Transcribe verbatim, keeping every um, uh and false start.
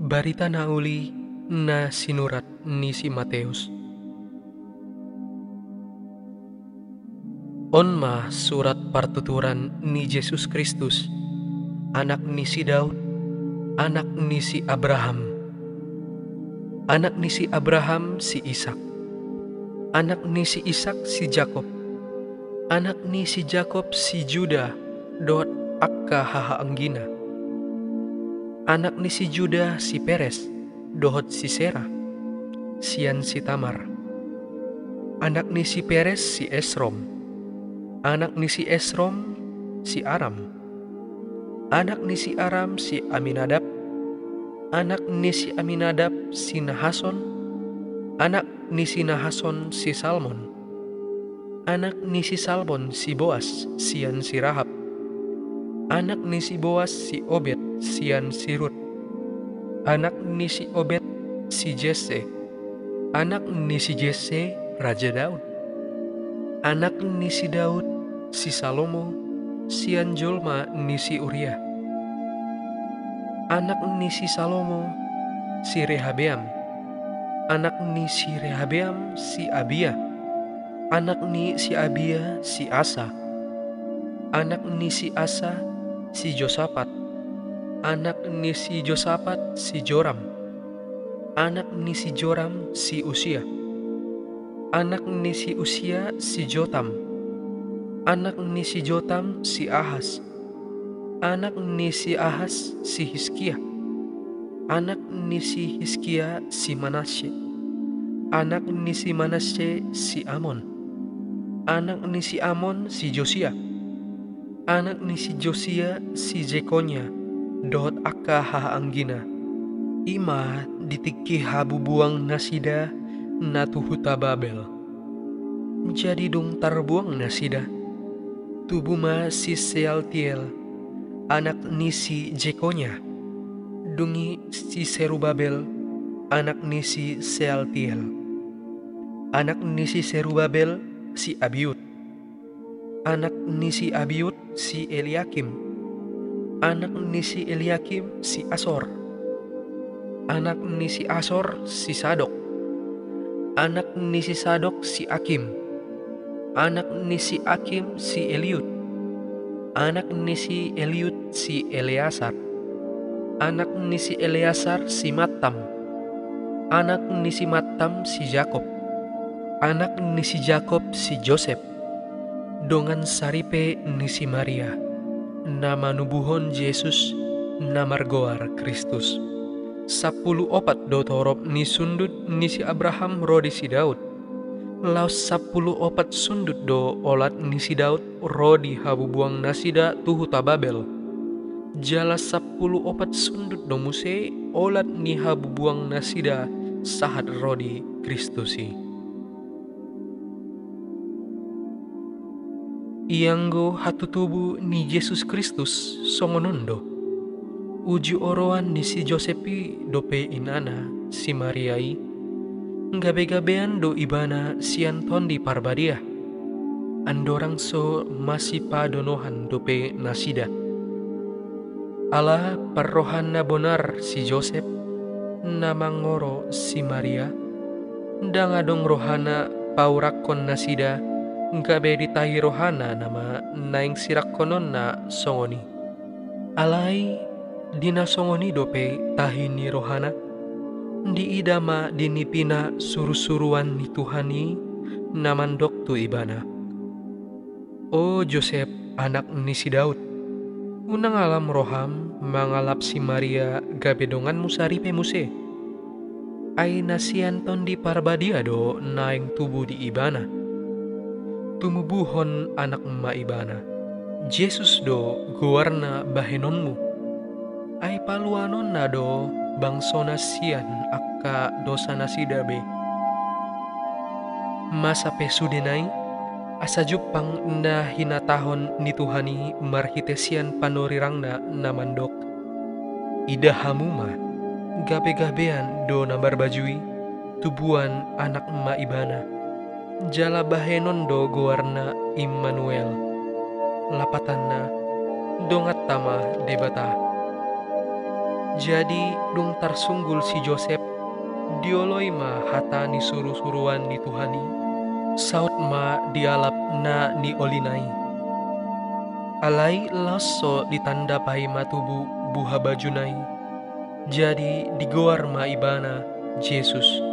Barita na uli na sinurat ni si Mateus. On ma surat partuturan ni Jesus Kristus, anak ni si Daud, anak ni si Abraham. Anak ni si Abraham si Ishak, anak ni si Ishak si Jakob, anak ni si Jakob si Juda dohot angka hahaanggina. Anak ni si Juda si Peres dohot si Sera, sian si Tamar. Anak ni si Peres si Esrom, anak ni si Esrom si Aram, anak ni si Aram si Aminadab, anak ni si Aminadab si Nahason, anak ni si Nahason si Salmon, anak ni si Salmon si Boas sian si Rahab, anak ni si Boas si Obed sian si Rut, anak ni si Obed si Jesse, anak ni si Jesse Raja Daud, anak ni si Daud si Salomo sian jolma ni si Uria, anak ni si Salomo si Rehabeam, anak ni si Rehabeam si Abia, anak ni si Abia si Asa, anak ni si Asa si Josapat, anak ni si Josapat si Joram, anak ni si Joram si Usia, anak ni si Usia si Jotam, anak ni si Jotam si Ahas, anak ni si Ahas si Hiskia, anak ni si Hiskia si Manasye, anak ni si Manasye si Amon, anak ni si Amon si Josia, anak ni si Josia si Jekonya dohot angka hahaanggina. I ma di tingki habubuangnasida na tu huta Babel. Jadi dung tarbuang nasida, tubu ma si Sealtiel, anak ni si Jekonya, dung i si Serubabel, anak ni si Sealtiel, anak ni si Serubabel si Abiud, anak ni si Abiud si Eliakim, anak ni si Eliakim si Asor, anak ni si Asor si Sadok, anak ni si Sadok si Akim, anak ni si Akim si Eliud, anak ni si Eliud si Eleasar, anak ni si Eleasar si Mattam, anak ni si Mattam si Jakob, anak ni si Jakob si Josep, dongan saripe ni si Maria, na manubuhon Jesus na margoar Kristus. Sampulu opat do torop ni sundut ni si Abraham ro di si Daud. Laos sampulu opat sundut do olat ni si Daud ro di habubuangnasida tu huta Babel. Jala sampulu opat sundut do muse olat ni habubuangnasida sahat ro di Kristus i. Ianggo hatutubu ni Jesus Kristus songon on do. Uju oroan ni si Josep i dope inana si Maria i, gabe-gabean do ibana sian Tondi Parbadia. Andorang so masipadonohan dope nasida. Ala parrohana bonar si Josep na mangoro si Maria, ndang adong rohana paurakkon nasida, gabe ditahi rohana nama naeng sirangkononna songon i. Alai di na songon i dope tahi ni rohana, diida ma di nipina surusuruan ni Tuhan i na mandok tu ibana: O Josep, anak ni si Daud, unang alam roham mangalap si Maria gabe donganmu saripe muse. Ai na sian Tondi Parbadia do naeng tubu di ibana. Tumubuhon anak ma ibana. Jesus do goarna bahenonmu. Ai paluanonna do bangsona sian angka dosanasida be. Masa pe sude nai, asa jumpang na hinatahon ni Tuhan i marhite sian panurirangna na mandok: Ida hamu ma, gabe-gabean do na marbaju i, tubuan anak ma ibana. Jala bahenon do goarna Immanuel. Lapatanna: Donganta ma Debata. Jadi, dung tarsunggul si Josep, dioloi ma hata ni surusuruan ni Tuhan i, saut ma dialap na niolina i. Alai laos so ditanda paima tubu buha bajuna i, jadi digoar ma ibana Jesus.